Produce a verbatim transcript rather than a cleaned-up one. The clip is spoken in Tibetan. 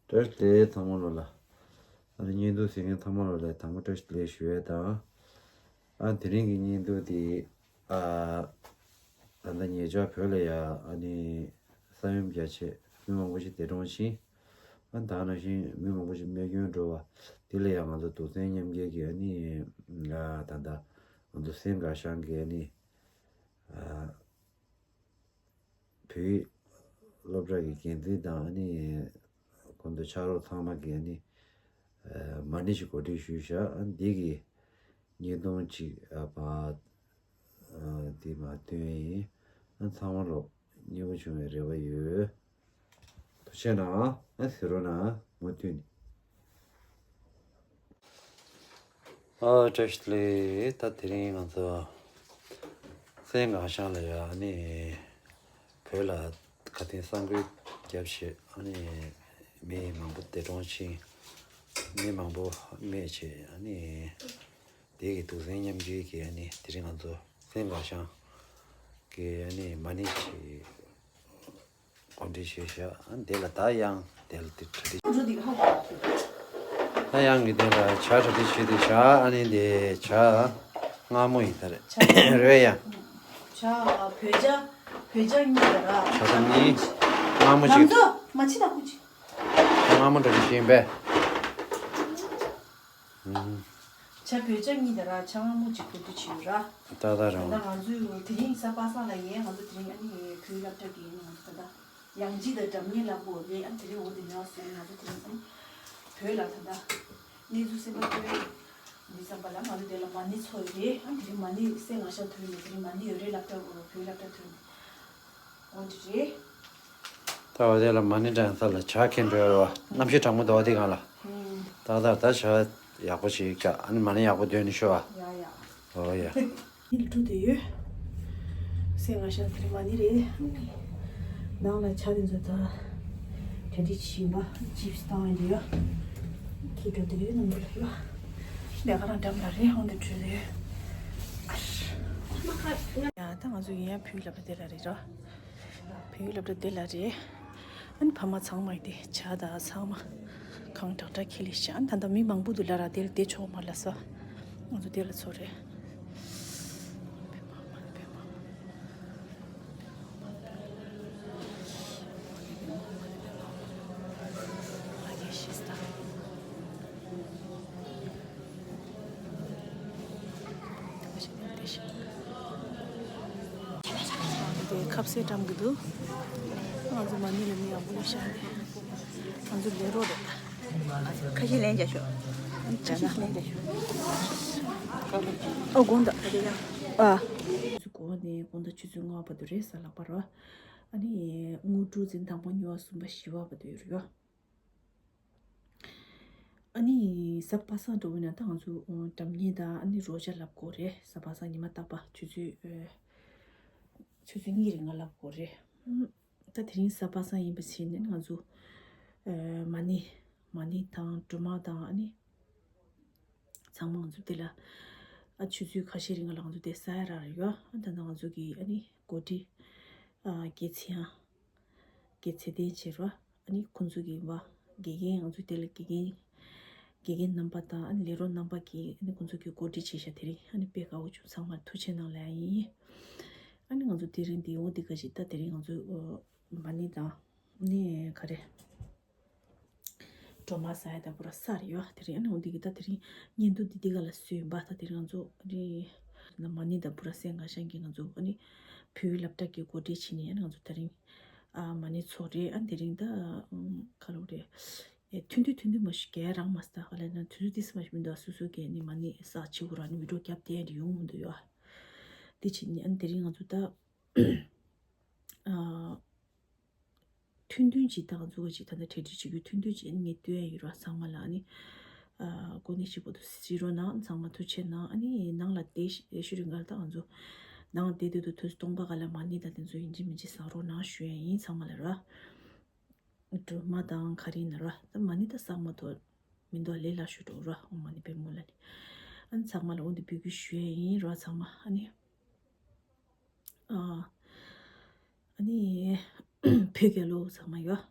བཀྲ་ཤིས་བདེ་ལེགས་ཚང་མ་ལོ་ལ། ཨ་ནི་བརྙན་ཐུང་གཟིགས་མཁན་ཚང་མ་ལོ་ལ་དང་པོ་བཀྲ་ཤིས་བདེ་ལེགས་ཞུ་ཡས་དང་། ཨ་དེ་རིང་གི་བརྙན་ཐུང་དེ་ཨ་ད་ལྟ་ཉེ་ཆར་བོད་ལ་ཡ་ཨ་ནི་ས་ཡོམ་རྒྱ་ཆེ་མི་མང་པོ་ཞིག་འདས་གྲོངས་ཕྱིན། ཨ་ད་ནང་བཞིན་མི་མང་པོ་ཞིག་རྨས་སྐྱོན་འགྲོ་བ་དེ་ལ་ཡ་ང་ཚོ་སྡུག་བསྔལ་མཉམ་སྐྱེལ་གྱི་ཨ་ནི་ཨ་ད་ལྟ་ང་ཚོ་སེང་ག་ཤང་གི་ཨ་ནི་ཨ། བོད་ཡིག་སློབ་གྲྭ་གི་འགན་འཛིན་དང་ཨ་ནི་ཁོང་ཚོ་ཕྱག་རོགས་ཚང་མ་གིས་ཨ་ནི་མ་ཎི་ཞིག་གོ་སྒྲིག་ཞུས་བཞག་ཨ་འདི་གི་བརྙན་ཐུང་ཅིག་ཨ་ཕ་འདི་མ་སྟོན་ཡིན། ཨ་ཚང་མ་ལོ་མཉེས་པོ་བྱུང་བའི་རེ་བ་ཡོད། ཐུགས་རྗེ་གནང་། ཨ་ཟེར་རོགས་གནང་མུ་མཐུད་ནས། ཨ་བཀྲ་ཤིས་བདེ་ལེགས། ད་དེ་རིང་ང་ཚོ་སེང་ག་ཤང་ལ་ཡ་ཨ་ནི་བོད་ལ་ག་དེང་ས་འགུལ་རྒྱབ་བྱས་ཨ་ནི་མི་མང་པོ་འདས་གྲོངས་ཕྱིན། མི་མང་པོ་རྨས་བྱས་ཨ་ནི་དེ་གི་སྡུག་བསྔལ་མཉམ་སྐྱེལ་གྱི་ཨ་ནི་དེ་རིང་ང་ཚོ་སེང་ག་ཤང་གི་ཨ་ནི་མ་ཎི་ཞིག་གོ་སྒྲིག་བྱས་བཞག་ཨ་འདི་ལ་ད་ཡང་དེ་ལ་དེ་གྲ་སྒྲིག་ད་ཡང་གི་དེ་ལ་ཇ་གྲ་སྒྲིག་བྱས་ཏེ་བཞག་ཨ་ནི་འདི་ཇ་མངར་མོ་ཡིན་ད་རེད་རེད་ཡ། ཇ་བོད་ཇ་བོད་ཇ་གཉིས་ལ་ར། ཇ་དང་གཉིས་མངར་མོ་ཅིག་ལམ་དུ་མ་ཕྱི་ད་ཁུ་ཅི། མངར་མོ་འདྲ་ཞིག་ཡིན་པས། ཇ་བོད་ཇ་གཉིས་དང་ར་ཇ་མངར་མོ་གཅིག་གོ་སྒྲིག་བྱས་ཡོད་ར། ཏག་ཏག་རེད། ད་ང་ཚོས་དེ་རིང་གཟའ་པ་སངས་ལ་ཡིན་ང་ཚོ་དེ་རིང་ཨ་ནི་བོད་སློབ་གྲྭ་གི་ང་ཚོ་ད་ལྟ་ཡང་ལྗིད་དང་འགྲམ་ངེས་ལ་པོ་ལས་ཨ་དེ་རིང་འོ་དེ་ཉག་སོང་ང་ཚོ་དེ་རིང་ཨ་ནི་བོད་ལ་ད་ལྟ་གནས་ཚུལ་གསན་པ་སྟོན་འདི་བསམ་པ་ལ་ང་ཚོ་དེ་ལ་མ་ཎི་ཚོགས་ཡོད་རེད། ཨ་དེ་རིང་མ་ཎི་སེང་ག་ཤང་ཐོན་ནས་དེ་རིང་མ་ཎི་ཡོད་རེད་སློབ་གྲྭ་བོད་སློབ་གྲྭ་ཐོན་ནས། འོ་འདི་རེད། ད་འོ་དེ་ལ་མ་ཎི་བགྲང་ས་ལ་ཇ་འཁྱེར་འགྲོ་ཡ་རེད་བ། གནམ་གཤིས་གྲང་མོ་འདུག་བ་དེ་སྒང་ལ། ཧུམ། ཏག་ཏག་ད་ཇ་ཡག་པོ་ཞིག་བཀག་ཨ་ནི་མ་ཎི་ཡག་པོ་འདོན་ནས་ཤོག་ཨ། ཡ་ཡ། འོ་ཡ། ཉིན་དྲུག་དེ་ཡོད། སེང་ག་ཤང་དེ་རིང་མ་ཎི་རེད། ནང་ལ་ཇ་དེ་ཚོ་ད་གྲ་སྒྲིག་བྱེད་བཞིན་པ་ཅིབ་སི་བཏང་ཡོད་འདི་ཡོད། ཁྱེར་འགྲོ་དེ་རེད་ནང་དུ་ལ་ཡོད། ལས་ཀ་རང་འགྲམ་ལ་རེད་ཧོང་དུ་བྲོས་ཡོད། ཨ་ཧྲ། ཡ་ད་ང་ཚོ་ཡིན་ཡ་བོད་སློབ་གྲྭ་དེ་ལ་རེད་ར། བོད་སློབ་གྲྭ་དེ་ལ་རེད། ཨ་ནི་ཕ་མ་ཚང་མ་དེ་ཇ་དང་ཚང་མ་གང་དྲག་དྲག་ཁྱེར་ལས་ཤག་ཨ་ནི་ད་ལྟ་མི་མང་པོ་འདུག་ལ་ར་དེ་ལ་བསྡད་ཆོག་མ་ལ་ས། ང་ཚོ་དེ་ལ་ཚོ་རེད། དེ་ཁ་ཟས་བཀྲམ་གི་འདུག་ང་ཚོ་མ་ཎི་ལ་མི་ཡག་པོ་ཡོད་ཤག་རེད། ང་ཚོ་ལས་རོགས་རེད། ཁ་ཤས་ལན་རྒྱག་ཤོག་ཁ་ཤས་ལན་རྒྱག་ཤོག་ཨ་དགོངས་དག་ཨ། ཚོ་གོ་བ་ནས་དགོང་དག་ཆུ་ཚོད་ལྔ་བར་དུ་རེད་གཟའ་ལྷག་པ་རེད། ཨ་ནི་དངོས་གྲུབ་འཛིན་དང་པོ་གཉིས་པ་གསུམ་པ་བཞི་པ་བར་དུ་ཡོད་རེད། ཨ་ནི་གཟའ་པ་སངས་འགྲོ་བའི་ནང་ད་ང་ཚོ་ཨོ་སྒྲ་སྙན་དང་ཨ་ནི་རོལ་ཆ་ལབ་དགོས་རེད། གཟའ་པ་སངས་ཉི་མ་རྟག་པ་ཆུ་ཚོད་ཨེ་ཆུ་ཚོད་གཉིས་རིང་ལ་ལབ་དགོས་རེད། ཨ་ད་དེ་རིང་གཟའ་པ་སངས་ཡིན་པ་བྱས་ནས་ང་ཚོ་ཨེ་མ་ཎི་མ་ཎི་དང་སྒྲོལ་མ་དང་ཨ་ནི་ཚང་མ་ང་ཚོ་དེ་ལ་ཨ་ཆུ་ཚོད་ཁ་ཤས་རིང་ལ་ང་ཚོ་དེ་ས་ཡ་ར་རེད་ཡོད། ཨ་ད་ད་ང་ཚོ་གི་ཨ་ནི་གོ་སྒྲིག་ཨ་དགེ་ཚེ་ཡང་དགེ་ཚེ་བརྟན་བྱེད་རོགས། ཨ་ནི་ཁོང་ཚོ་གི་བ་དགེ་རྒན་ང་ཚོ་དེ་ལ་དགེ་རྒན་དགེ་རྒན་རྣམ་པ་དང་ཨ་ནི་ལས་རོགས་རྣམ་པ་གིས་ཨ་ནི་ཁོང་ཚོ་གི་གོ་སྒྲིག་བྱེད་ཤག་དེ་རིང་ཨ་ནི་དཔེ་དགའ་བོ་བྱུང་། ཚང་མར་ཐུགས་རྗེ་གནང་ལབ་ཡ་ཡིན། ཨ་ནི་ང་ཚོ་དེ་རིང་འདི་འོ་འདི་ག་ཞིག་ད་དེ་རིང་ང་ཚོ་མ་ཎི་དང་ཨ་ནི་ག་རེ་སྒྲོལ་མ་ཟ་ཡ་ད་པུ་ར་ས་རེད་ཡོད། དེ་རིང་ཨ་ནི་འོ་འདི་གི་ད་དེ་རིང་བརྙན་ཐུང་འདི་འདི་ག་ལ་བཟོས་ཡིན་པ། ད་དེ་རིང་ང་ཚོ་ཨ་ནི་མ་ཎི་ད་པུ་ར་སེང་ག་ཤང་གི་ང་ཚོ་ཨ་ནི་བོད་སློབ་གྲྭ་གི་གོ་སྒྲིག་བྱས་ནས་ཨ་ནི་ང་ཚོ་དེ་རིང་ཨ་མ་ཎི་ཚོགས་རེད། ཨ་དེ་རིང་ད་ཨམ་ག་ལབ་རེད། ཨེ་ཐུང་ཐུང་ཐུང་ཐུང་མ་ཞིག་གས་རང་མ་སྟག་ག་ལ་ན་ཐུང་ཐུང་ཏིས་མ་ཞིག་མི་འདུག་སོ་སོ་གས་ནི་མ་ཎི་ས་ཆི་གུ་ར་ནི་བི་ཌིའོ་རྒྱབ་དེ་ཡང་ཡོང་མི་འདུག་ཡོད། དེ་ཕྱིན་ནི་ཨ་དེ་རིང་ང་ཚོ་ད་ཨ་ཐུང་ཐུང་ཅིག་ད་ང་ཚོ་ག་ཅིག་ད་ལྟ་གྲ་སྒྲིག་བྱེད་རྒྱུ་ཐུང་ཐུང་ཅིག་ཨ་ནི་ངས་སྟོན་ཡ་ཡོད་ར། ཚང་མ་ལ་ཨ་ནི་ཨ་གོ་གནས་གཅིག་པོ་དུ་གཟིགས་རོགས་གནང་། ཚང་མ་ཐུགས་རྗེ་གནང་། ཨ་ནི་ནང་ལ་བསྡད་ཤི་ཤུ་རིང་གར་ད་ང་ཚོ་ནང་བསྡད་དུས་དུ་དུས་སྟོང་པ་ག་ལ་མ་ཎི་ད་དེ་ཚོ་ཡིན་གཅིག་མིན་གཅིག་བཟང་རོགས་གནང་ཞུ་ཡ་ཡིན་ཚང་མ་ལ་ར། སྒྲོལ་མ་དང་ག་རེ་ཡིན་ན་ར། ད་མ་ཎི་ད་བསགས་མ་ཐོག་མི་འདུག་ལས་སླ་ཤོས་འགྲོ་ར། ཨོཾ་མ་ཎི་པདྨེ་ལ་ནི། ཨ་ནི་ཚང་མ་ལ་འོ་འདི་འབོད་སྐུལ་ཞུ་ཡ་ཡིན་ར་ཚང་མ། ཨ་ནི་ཨ་ཨ་ནི་བོད་རྒྱལ་ལོ་ཚང་མ་ཡོད།